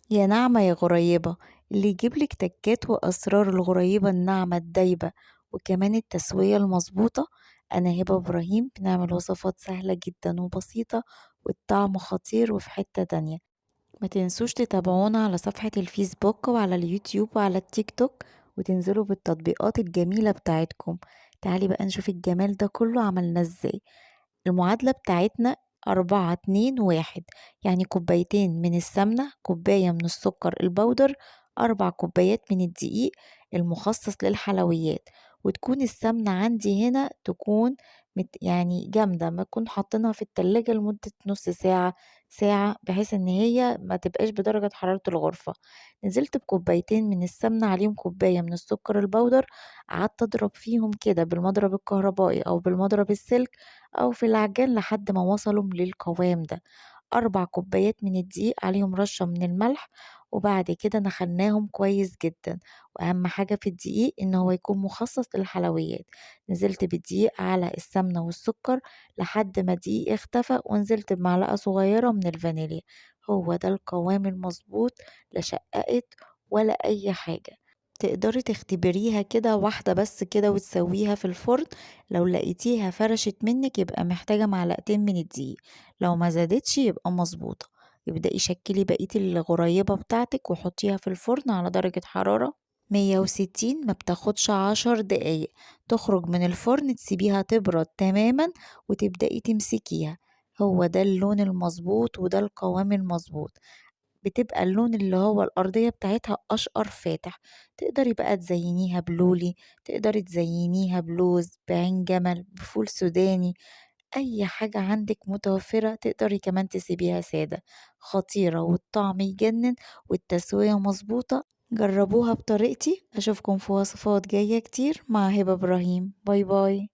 يا ناعمة يا غريبة، اللي يجيب لك تكات وأسرار الغريبة الناعمة الدايبة وكمان التسوية المظبوطة. أنا هبة إبراهيم، بنعمل وصفات سهلة جدا وبسيطة والطعم خطير وفي حتة تانية. ما تنسوش تتابعونا على صفحة الفيسبوك وعلى اليوتيوب وعلى التيك توك، وتنزلوا بالتطبيقات الجميلة بتاعتكم. تعالي بقى نشوف الجمال ده كله عملناه ازاي. المعادلة بتاعتنا 4 2 1، يعني كوبايتين من السمنة، كوباية من السكر البودر، 4 كوبايات من الدقيق المخصص للحلويات. وتكون السمنة عندي هنا تكون جامدة، ما تكون حاطينها في التلاجة لمدة نص ساعة ساعة، بحيث ان هي ما تبقاش بدرجة حرارة الغرفة. نزلت بكوبايتين من السمنة عليهم كوباية من السكر البودر، قعدت اضرب فيهم كده بالمضرب الكهربائي او بالمضرب السلك او في العجان لحد ما وصلوا للقوام ده. 4 كوبايات من الدقيق عليهم رشة من الملح، وبعد كده نخلناهم كويس جدا. واهم حاجة في الدقيق ان هو يكون مخصص للحلويات. نزلت بالدقيق على السمنة والسكر لحد ما الدقيق اختفى، ونزلت بمعلقة صغيرة من الفانيليا. هو ده القوام المظبوط، لا شققت ولا اي حاجة. تقدري تختبريها كده واحدة بس كده وتسويها في الفرن، لو لقيتيها فرشت منك يبقى محتاجة معلقتين من الدقيق، لو ما زادتش يبقى مظبوطة. ابدأي شكلي بقية الغريبة بتاعتك وحطيها في الفرن على درجة حرارة 160، ما بتاخدش 10 دقايق. تخرج من الفرن تسيبيها تبرد تماما وتبدأي تمسكيها. هو ده اللون المظبوط وده القوام المظبوط. بتبقى اللون اللي هو الأرضية بتاعتها أشقر فاتح. تقدري بقى تزينيها بلولي، تقدري تزينيها بلوز، بعين جمل، بفول سوداني، أي حاجة عندك متوفرة. تقدري كمان تسيبيها سادة، خطيرة والطعم يجنن والتسوية مظبوطة. جربوها بطريقتي. أشوفكم في وصفات جاية كتير مع هبة إبراهيم. باي باي.